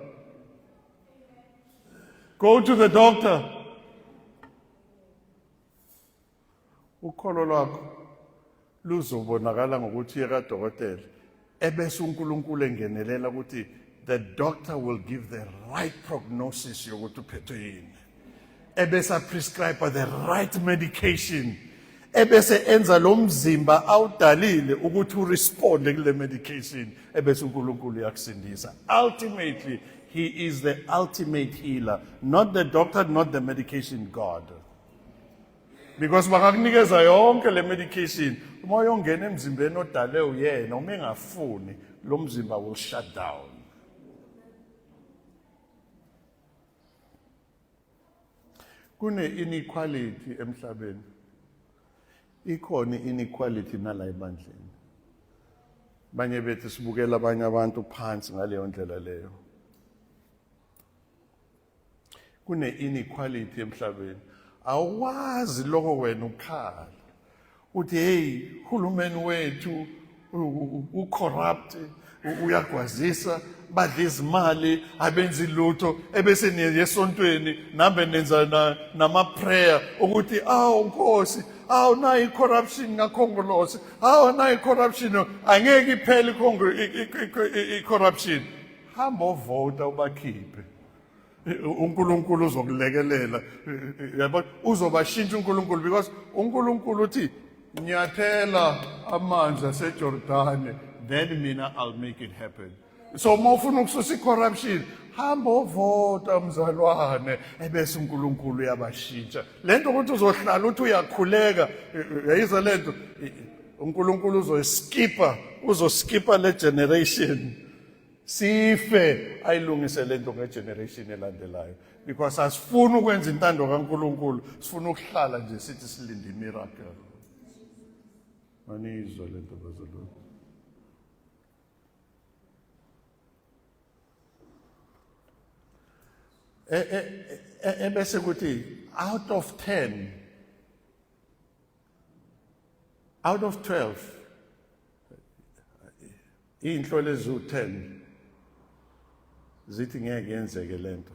Go to the doctor. Ukholo lwakho luzobonakala ngokuthi uye kadokotela ebese uNkulunkulu engenelela ukuthi the doctor will give the right prognosis yokuthi uphethwe yini, ebese aprescribe the right medication, ebese enza lo mzimba awudalile ukuthi uresponde kule medication, ebese uNkulunkulu uyakusindisa. Ultimately he is the ultimate healer, not the doctor, not the medication, God. Because bakakunikeza yonke le medication, uma uyongena emzimbeni odale uyena, uma engafuni lo mzimba will shut down. Kune inequality emhlabeni, ikhona inequality nala ebandleni. Banye bethu sibukela abanye abantu phansi ngaleyo ndlela leyo. Kune inequality emhlabeni, awazi lokho wena ukhala uthi hey, hulumeni wethu ucorrupt, uyagwazisa, badla izimali, abenzi lutho, ebese niye esontweni nambe nenza nama-prayer ukuthi awu Nkosi, awu nayi i-corruption ngakhongolose, awu nayi i-corruption, angeke iphele i-corruption. Hamba ovota ubakhiphe, uNkulunkulu uzokulekelela, yabo, uzobashintsha uNkulunkulu, because uNkulunkulu uthi nyathela amanzi aseJordani, then mina I'll make it happen. So uma ufuna ukususa i-corruption, hamba ovota mzalwane, ebese uNkulunkulu uyabashintsha. Lento ukuthi uzohlala uthi uyakhuleka, uyayizwa lento, uNkulunkulu uzoyiskipa, uzoskipa le generation sife, ayilungise lento ngegeneration elandelayo, because asifuni ukwenza intando kaNkulunkulu, sifuna ukuhlala nje sithi silinde imiracle. Manizwe lento bazalwane. Ebese kuthi out of 10, out of 12, iy'nhlolo eziwu-10 zithi ngeke yenzeke lento,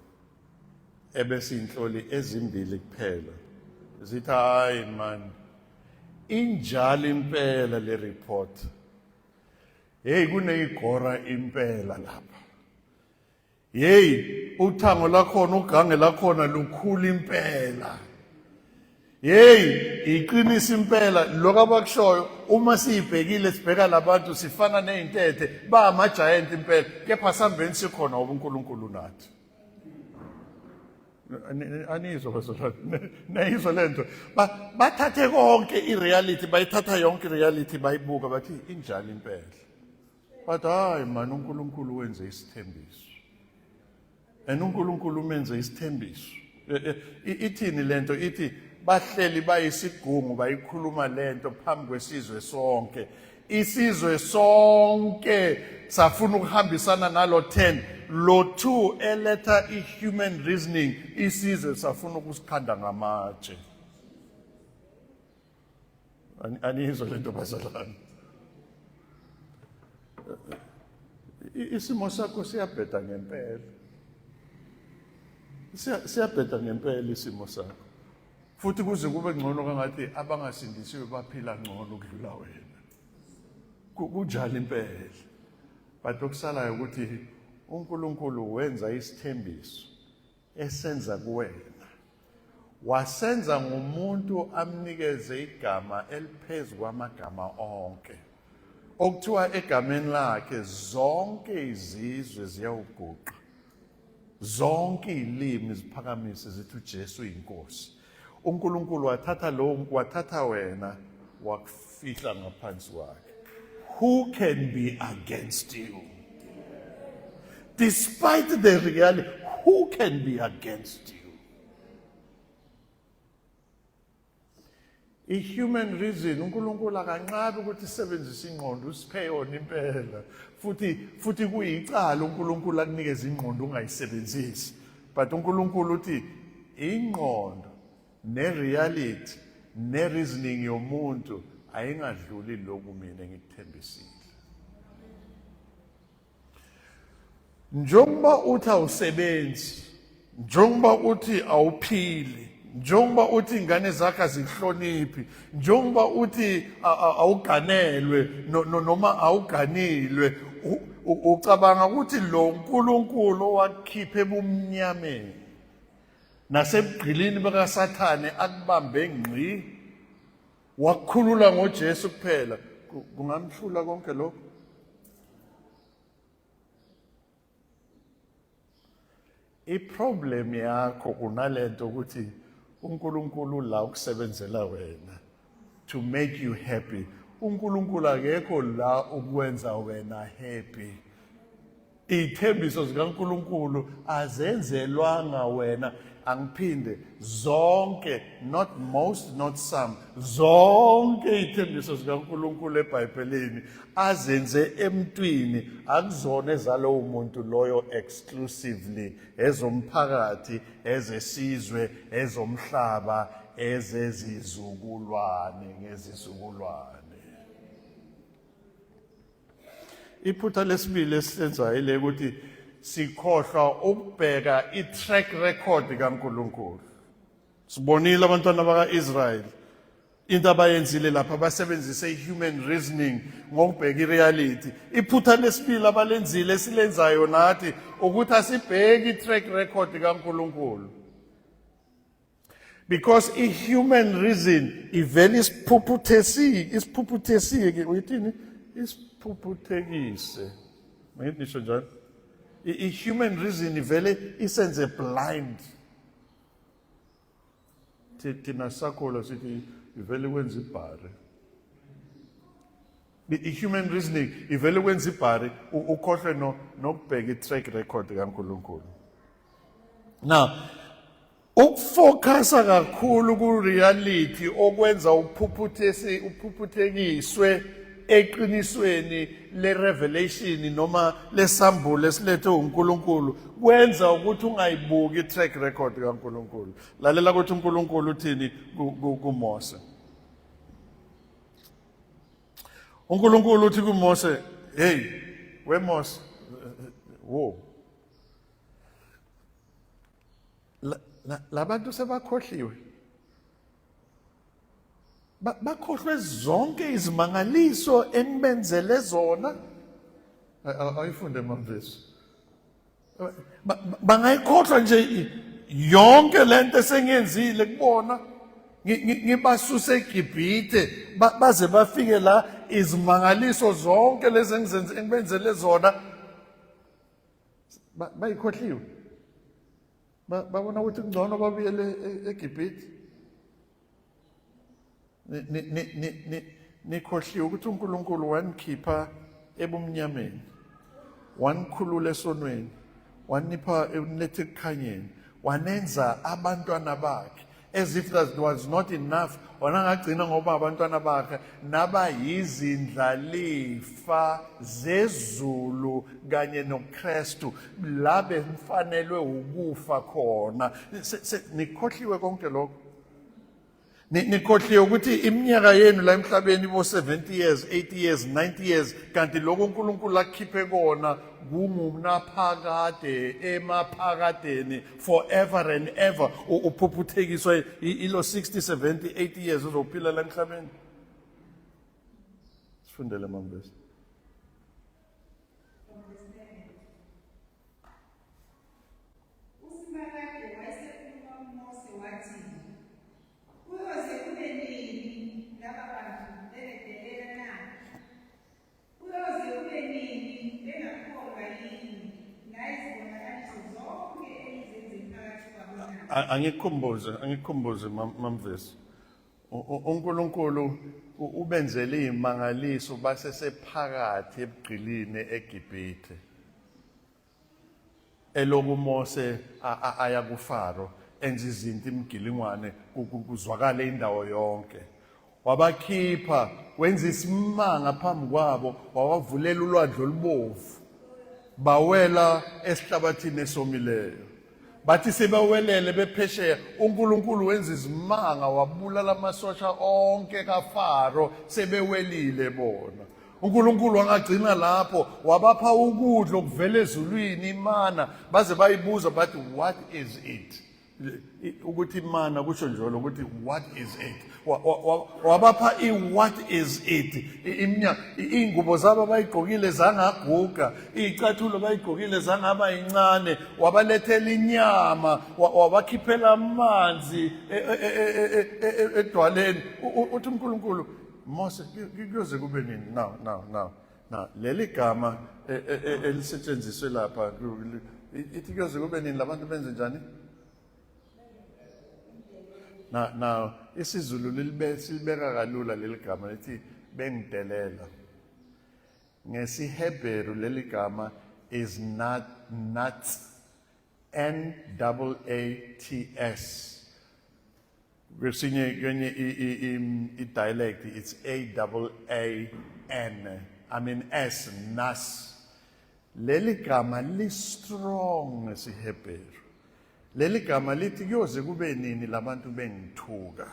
ebese iy'nhloli ezimbili kuphela zithi hayi man, injalo impela le report, hey, kuneyigora impela lapha, hey, uthango lakhona, ugange lakhona lukhulu impela, hey, iqinisa impela lokho abakushoyo. Uma siyibhekile, sibheka labantu, sifana nezintethe, ba ama giant impela, kepha sambeni sikhona ngoba uNkulunkulu nathi. Anizwa bazalwane? Nayizwa lento? Bathathe konke i-reality, bayithatha yonke i-reality, bayibuka, bathi injalo impela, but hayi man, uNkulunkulu wenze isithembiso, and uNkulunkulu umenze isithembiso. Ithini lento? Ithi bahleli bayisigungu, bayikhuluma lento phambi kwesizwe sonke. Isizwe sonke safuna ukuhambisana nalo 10, lo 2 eletha i-human reasoning, isizwe safuna ukusikhanda ngamatshe. Aniyizwa lento bazalwane? Isimo sakho siyabheda ngempela, siyabheda ngempela isimo sakho, futhi kuze kube ngcono kangathi abangasindisiwe baphila ngcono ukudlula wena. Kunjalo impela, but okusalayo ukuthi uNkulunkulu wenza isithembiso esenza kuwena. Wasenza ngomuntu amnikeze igama eliphezu kwamagama onke. Okuthiwa egameni lakhe zonke izizwe ziyawuguqa. Zonke izilimi ziphakamise zithi uJesu uyinkosi. uNkulunkulu wathatha lo wathatha wena wakufihla ngaphansi kwakhe. Who can be against you? Despite the reality, who can be against you? I-human reason uNkulunkulu akanqabi ukuthi sisebenzise ingqondo usiphe yona impela futhi futhi kuyicala uNkulunkulu akunikeza ingqondo ungayisebenzisi but uNkulunkulu uthi ingqondo ne-reality ne-reasoning yomuntu ayingadluli lokhu mina ngikuthembisile. Njengoba uthi awusebenzi, njengoba uthi awuphili, njengoba uthi ingane zakhe azihloniphi, njengoba uthi awuganelwe noma awuganilwe, ucabanga ukuthi lo nkulunkulu owakukhipha ebumnyameni nasebugqilini bakaSathane akubambe ngqi wakukhulula ngoJesu kuphela, kungamhlula konke lokho? Iproblem yakho unalento ukuthi uNkulunkulu la ukusebenzela wena to make you happy. uNkulunkulu akekho la ukwenza wena happy. Iy'thembiso zikaNkulunkulu azenzelwanga wena. Angiphinde, zonke, not most, not some, zonke iy'thembiso zikaNkulunkulu eBhayibhelini azenze emntwini akuzona ezalowo muntu loyo exclusively, ezomphakathi, ezesizwe, ezomhlaba, ezezizukulwane ngezizukulwane. Iphutha lesibili esilenzayo ile ukuthi sikhohlwa ukubheka i-track record kaNkulunkulu. Sibonile abantwana baka-Israyeli into abayenzile lapha, basebenzise i-human reasoning ngokubheka i-reality. Iphutha lesibili abalenzile esilenzayo nathi ukuthi asibheki i-track record kaNkulunkulu. Because i-human reason ivele isiphuphuthesike, isiphuphuthesike, uyithini? Isiphuphuthekise. Mangithi nisho njalo. I-human reason ivele isenze blind. Thina sakholwa sithi ivele kwenza ibhari. I-human reasoning ivele kwenza ibhari, ukhohlwe nokubheka i-track record kaNkulunkulu. Now, ukufokhasa kakhulu ku-reality okwenza uphuphuthesi uphuphuthekiswe eqinisweni le-revelation noma lesambulo esilethwe uNkulunkulu kwenza ukuthi ungayibuki i-track record kaNkulunkulu. Lalela ukuthi uNkulunkulu uthini kuMose. uNkulunkulu uthi kuMose, hey weMose, wo labantu sebakhohliwe, bakhohlwe zonke izimangaliso enibenzele zona. Ayifunde mamvesi. Bangayikhohlwa nje yonke lento esengiyenzile kubona, ngibasuse eGibhithe baze bafike la, izimangaliso zonke lezi engizenze engibenzele zona bayikhohliwe. Babona ukuthi kungcono babuyele eGibhithe. Nikhohliwe ukuthi uNkulunkulu wanikhipha ebumnyameni, wanikhulula esonweni, wanipha eniletha ekukhanyeni, wanenza abantwana bakhe. As if that was not enough, wona ngagcina ngoba abantwana bakhe naba yizindlalifa zezulu kanye noKristu, la benifanelwe ukufa khona. Nikhohliwe konke lokho. Nikhohliwe ukuthi iminyaka yenu la emhlabeni ibo 70 years, 80 years, 90 years, kanti lokho uNkulunkulu akukhiphe kona kungumnaphakade emaphakadeni, forever and ever. Uphuphuthekiswa ilo 60, 70, 80 years uzophila la emhlabeni. Sifundele mamvesi.
USimakade wayesekhuluma kuMose wathi,
Angikukhumbuze, angikukhumbuze Mamvesi. UNkulunkulu ubenzele izimangaliso basesephakathi ebugqilini eGibhithe. Eloku Mose aya kuFaro enza izinto imigilingwane kuzwakale indawo yonke. Wabakhipha wenza isimanga phambi kwabo wawavulela ulwandle olubovu bawela esihlabathini esomileyo. Bathi sebawelele bephesheya uNkulunkulu wenza izimanga wabulala amasosha onke kaFaro sebewelile bona. uNkulunkulu wangagcina lapho wabapha ukudla okuvela ezulwini imana baze bayibuza bathi what is it ukuthi imana kusho njalo ukuthi what is it wabapha i-what is it iminyaka iy'ngubo zabo abayigqokile zangaguga iy'cathulo abayigqokile zangaba yincane wabalethela inyama wabakhiphela amanzi e, e, e, edwaleni uthi uNkulunkulu Mose kuyoze kube nini now now now now leli gama elisetshenziswe lapha ithi kuyoze kube nini labantu benze njani na now isiZulu lilibe silibeka kalula leli gama lithi bengidelela ngesiHebheru leli gama is not nuts N double A T S kwesinye kwenye i-dialect it's A double A N I mean S nas leli gama li strong ngesiHebheru leli gama lithi kuyoze kube nini labantu bengithuka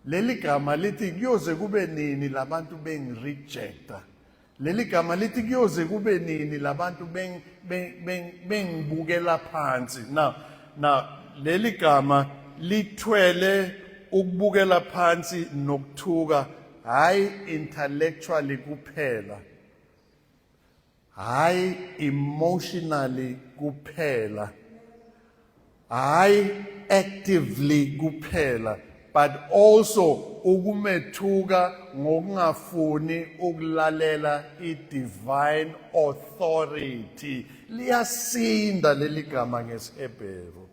leli gama lithi kuyoze kube nini labantu bengirejecta Leli gama lithi kuyoze kube nini labantu bengibukela phansi. Now, now leli gama lithwele ukubukela phansi nokuthuka hayi intellectually kuphela. Hayi emotionally kuphela. Hayi actively kuphela but also ukumethuka ngokungafuni ukulalela i-divine authority liyasinda leli gama ngesiHebheru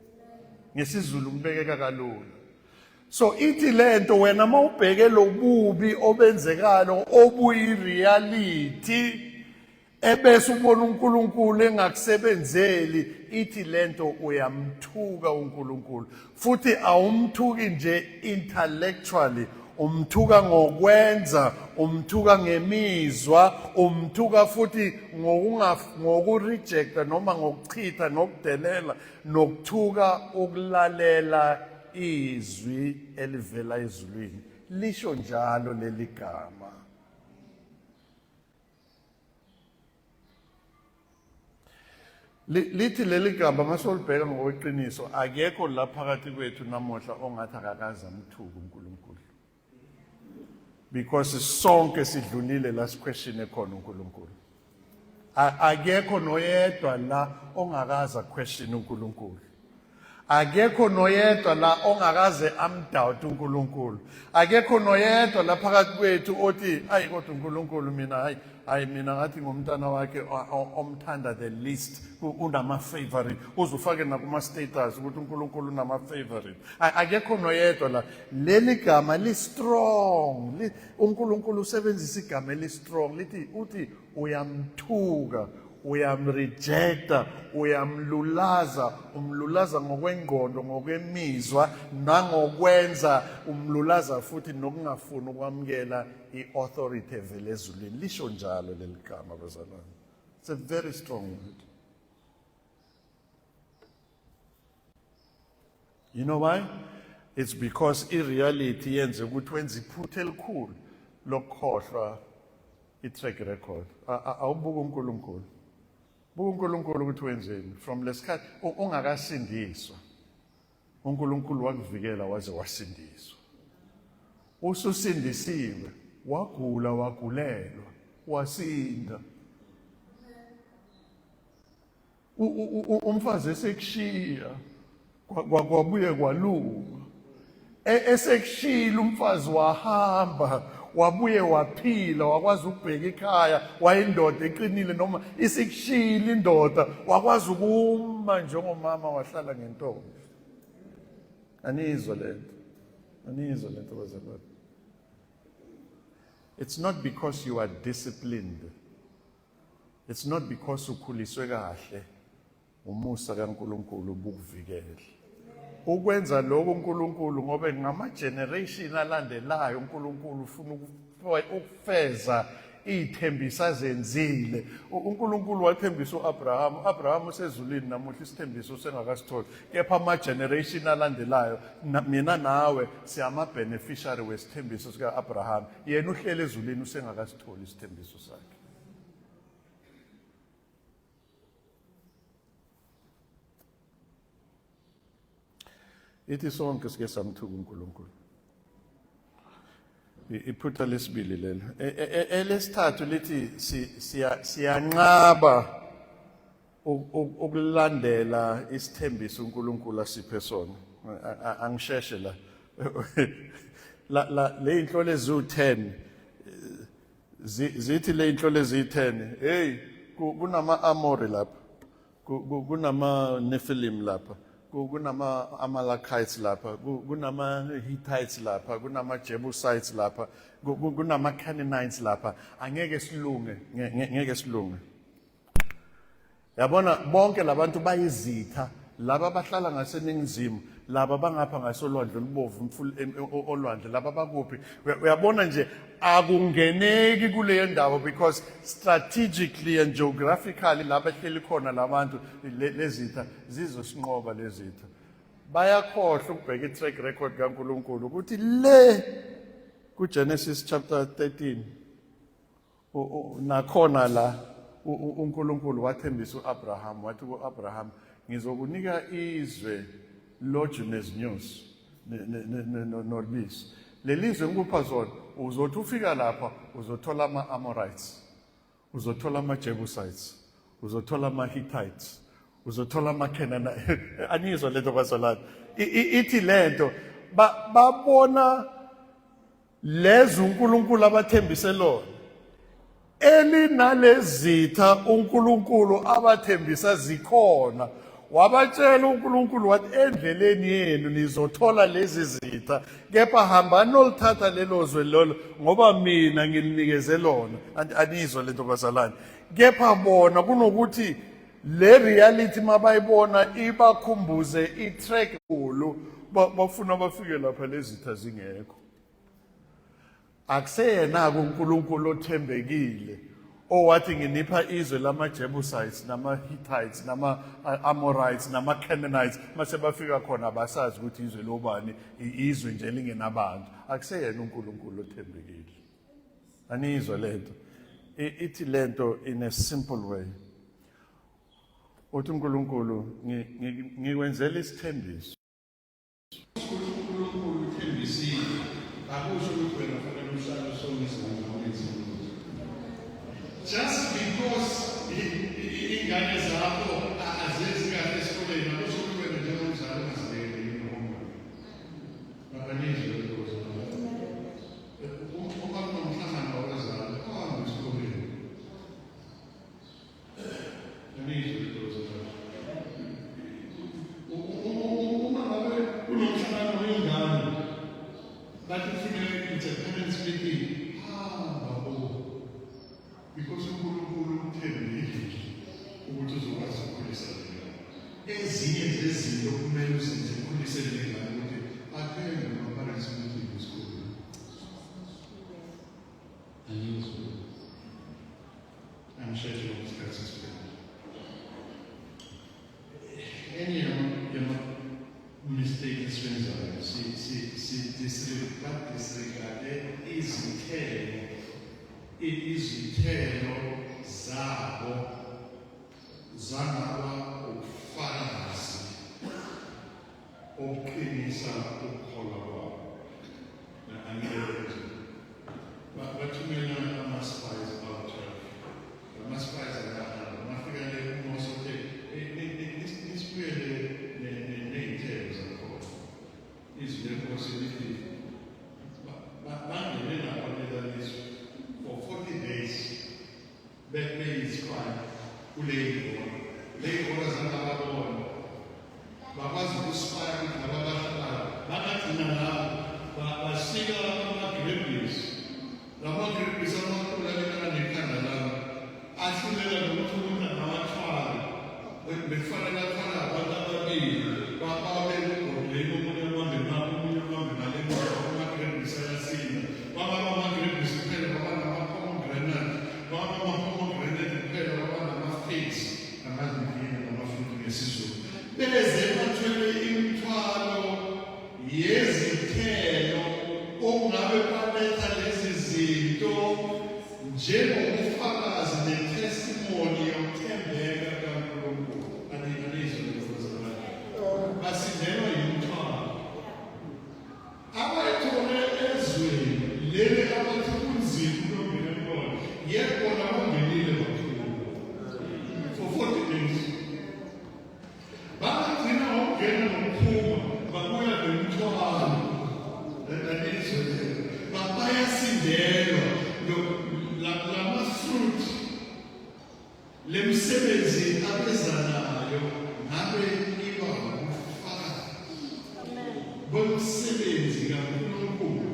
ngesiZulu kubekeka kalula so ithi lento wena mawubheke lobubi obenzekalo obuyi reality ebese ubona uNkulunkulu engakusebenzeli ithi lento uyamthuka uNkulunkulu futhi awumthuki nje intellectually umthuka ngokwenza umthuka ngemizwa umthuka futhi ngokurejecta noma ngokuchitha nokudelela nokuthuka ukulalela izwi elivela ezulwini lisho njalo leli gama Lithi leli gama masolibheka ngokweqiniso akekho la phakathi kwethu namuhla ongathi akakaze amthuke uNkulunkulu. Because sonke sidlulile la siquestion ekhona uNkulunkulu. Akekho noyedwa la ongakaze question uNkulunkulu. Akekho noyedwa la ongakaze amdoubt uNkulunkulu. Akekho noyedwa la phakathi kwethu othi ayi kodwa uNkulunkulu mina hayi hayi mina ngathi ngomntana wakhe omthanda the least unama favorite uzufake nakuma status ukuthi uNkulunkulu unama favorite. Akekho noyedwa la. Leli gama li strong. UNkulunkulu usebenzisa igama eli strong lithi uthi uyamthuka uyamrejecta uyamlulaza umlulaza ngokwengqondo ngokwemizwa nangokwenza umlulaza futhi nokungafuni ukwamukela i-authority evela ezulwini lisho njalo leli gama bazalwane it's a very strong word You know why? It's because i-reality yenze ukuthi wenze iphutha elikhulu lokukhohlwa i-track record. Awubuka uNkulunkulu. Buka uNkulunkulu ukuthi wenzeni from lesikhathi ungakasindiswa. uNkulunkulu wakuvikela waze wasindiswa. Ususindisiwe, wagula wagulelwa, wasinda. Umfazi esekushiya kwabuye kwalunga esekushila umfazi wahamba wabuye waphila wakwazi ukubheka ikhaya wayindoda eqinile noma isikushila indoda wakwazi ukuma njengomama wahlala ngentombi. Aniyizwa lento. Aniyizwa lento bazalwane. It's not because you are disciplined. It's not because ukhuliswe kahle. Umusa kaNkuluNkulu ubukuvikele. Ukwenza lokho uNkulunkulu ngoba ngama generation alandelayo uNkulunkulu ufuna ukufeza iy'thembiso azenzile. UNkulunkulu wathembisa u-Abraham, u-Abraham usezulwini namuhla isithembiso usengakasitholi. Kepha ama-generation alandelayo, mina nawe siyama-beneficiary wesithembiso sika-Abraham. Yena uhleli ezulwini usengakasitholi isithembiso sakhe. Ithi sonke sike samthuka uNkulunkulu. Iphutha lesibili lelo. Elesithathu lithi siyanqaba ukulandela isithembiso uNkulunkulu asiphe sona. Angisheshe la. La la le inhlolo eziwu-10 zithi le inhlolo eziyi-10 hey kunama-Amori lapha. Kunama-Nephilim lapha, kunama-Amalekites lapha, kunama-Hittites lapha, kunama-Jebusites lapha, kunama-Canaanites lapha. Angeke silunge, ngeke silunge. Yabona bonke labantu bayizitha, laba abahlala ngaseningizimu, laba bangapha ngasolwandle olubovu, olwandle, laba bakuphi. Uyabona nje akungeneki kuleyo ndawo because strategically and geographically la behleli khona labantu lezitha zizosinqoba lezitha. Bayakhohlwa ukubheka i-track record kaNkulunkulu ukuthi le kuGenesis chapter 13 nakhona la uNkulunkulu wathembisa uAbraham, wathi kuAbraham ngizokunika izwe loju nezinyosi nolubisi. Lelizwe ngikupha zona, uzothi ufika lapha uzothola ama-Amorites, uzothola ama-Jebusites, uzothola ama-Hittites, uzothola ama-Canaanites. Aniyizwa lento bazalwane. Ithi lento babona lezi uNkulunkulu abathembise lona elinalezitha uNkulunkulu abathembisa zikhona. Wabatshela uNkulunkulu wathi endleleni yenu nizothola lezi zitha, kepha hambani nolithatha lelo zwe lolo ngoba mina ngilinikeze lona. Anizwa lento bazalwane. Kepha bona kunokuthi le reality mabayibona ibakhumbuze i-track ulu bafuna bafike lapha lezitha zingekho. Akuseyena-ke uNkulunkulu othembekile owathi nginipha izwe lama-Jebusites nama-Hittites nama-Amorites nama-Canaanites, mase bafika khona abasazi ukuthi izwe lobani, izwe nje lingenabantu. Akuseyena uNkulunkulu othembekile. Aniyizwa lento. Ithi lento in a simple way. Uthi uNkulunkulu ngikwenzela isithembiso.
UNkulunkulu uthembisile, akusho ukuthi wena kufanele uhlale usonga izandla ungenzi lutho. Just because ingane zakho azenzi kahle esikoleni, akusho ukuthi wena njengomzali ungazilekeleli homework. Anizwe lento bazalwane. Uma kunomhlangano wabazali, uhambe esikoleni. Anizwe lento bazalwane. Uma ngabe kunomhlangano wey'ngane, bathi kufuneka it's a parents meeting, hamba bo. Because uNkulunkulu uthembile ukuthi uzokwazi ukukhulisa le ngane. Ezinye zezinto okumele uzenze ukhulise le ngane ukuthi athenge ama-parents meeting esikolweni. Angizwe. Angisheshe ngoba isikhathi sesiphelile. Enye yama-mistake esiwenzayo si-disregard-e izithelo izithelo zabo zangaba ubufakazi obuqinisa ukukholwa kwabo. Angeke bathumela ama-spies awu-12. Ama-spies akahamba mafika le uMose uthe nisibuyele ney'thelo zakhona. Izwi lenkosi lithi bangene lapha kulela lizwe for 40 days beyispy kule yihora. Le yihora zangababona bakwazi ukuspaya ukuthi laba abahlalayo Lezithelo okungabe kwaletha lezi zinto njengobufakazi netestimony yokuthembeka kaNkulunkulu. Anizwe bazalwane, basindelwa yimthwalo abayithole ezweni leli abathi kunzima ukuyongena kulona. Yebo, nabangenile bakhulu for 40 days, bangagcina ngokungena nokuphuma, babuya nemithwalo. Lalizwe lelo bayasindelwa lama-fruit lemsebenzi abeza nayo, ngabe iba ubufakazi bomsebenzi kaNkulunkulu,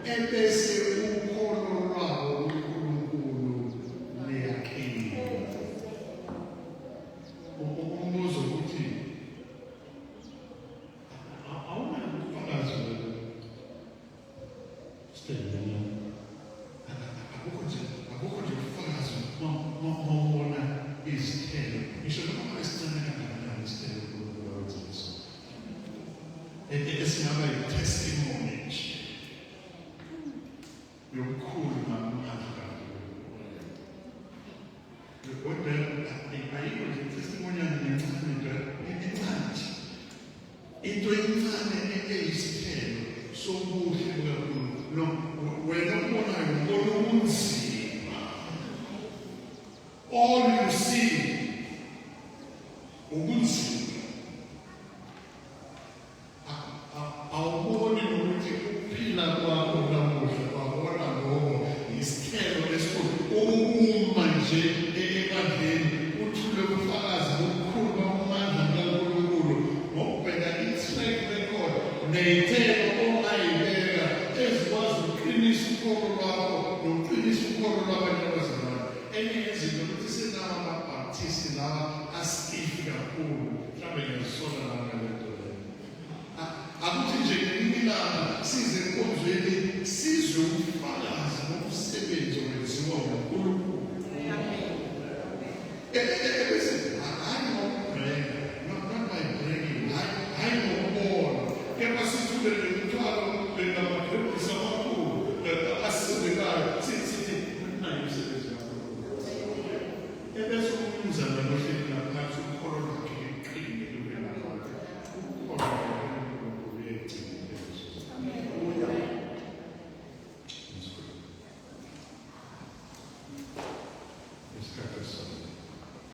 ebese ukholo lwabo kuNkulunkulu liyaqina. Umbuzo ukuthi awunabo ubufakazi wena, Stella? Akukho nje, akukho nje ubufakazi mawubona izithelo, ngisho noma esincane kangakanani isithelo uNkulunkulu awenzele sona, esingaba yi-testimony nje yobukhulu namandla kaNkulunkulu? Kodwa ayikho nje testimonyana nencane, into encane nje, into encane eyisithelo sobuhle bukaNkulunkulu. No, wena ubonayo ubona ubunzima. All you see ubunzima. Awuboni nokuthi ukuphila kwakho namuhla kwabona lokho isithelo esikhulu. Ukuma nje ebandleni uthule ubufakazi bobukhulu bamandla kaNkulunkulu ngokubheka i-track record ney'thelo ongayibeka ezikwazi ukuqinisa ukholo lwakho nokuqinisa ukholo lwabanye abazalwane. Enye yezinto ukuthi senawo amabhaptisti lawa a-stiff kakhulu, mhlawumbe ngiyazisola nami ngale nto leyo. Akuthi nje ngelinye ilanga size enkonzweni sizwe ubufakazi bomsebenzi owenziwa nguNkulunkulu.